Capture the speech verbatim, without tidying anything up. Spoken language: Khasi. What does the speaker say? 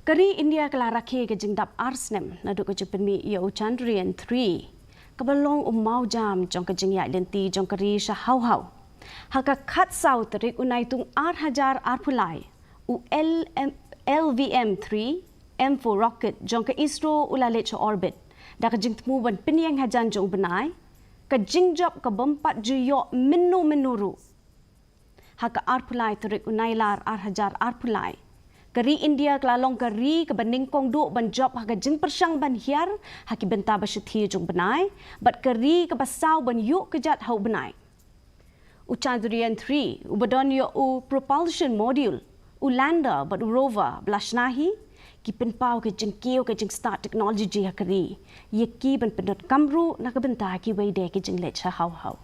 Ka ri India ka la rakhe ka jingdap ar snem naduh ka jingpynmih ïa u Chandrayaan three, kaba long u mawjam jong ka jingïaid lynti jong ka ri sha haw haw. Ha ka khatsaw tarik u Naitung ar hajar arphew lai, u L M, L V M three M four rocket jong ka ISRO u la leit sha orbit da ka jingthmu ban pynïeng hajan jong u bnai, ka jingjop ka bym pat ju ïoh mynno mynno ruh. Ha ka arphew lai tarik u Nailar ar hajar arphew lai, ka ri India ka la long ka ri kaba nyngkong duh ban jop ha ka jingpyrshang ban hiar ha ki bynta ba shathie jong u bnai, bad ka ri kaba saw ban ïuh kjat ha u bnai. U Chandrayaan three, uba don ïa u propulsion module, u lander bad u rover ba la shna hi, ki pynpaw ka jingkiew ka jingstad technology ha ka ri, ïa ki ban pyndonkam ruh na ka bynta kiwei de ki jingleit sha haw haw.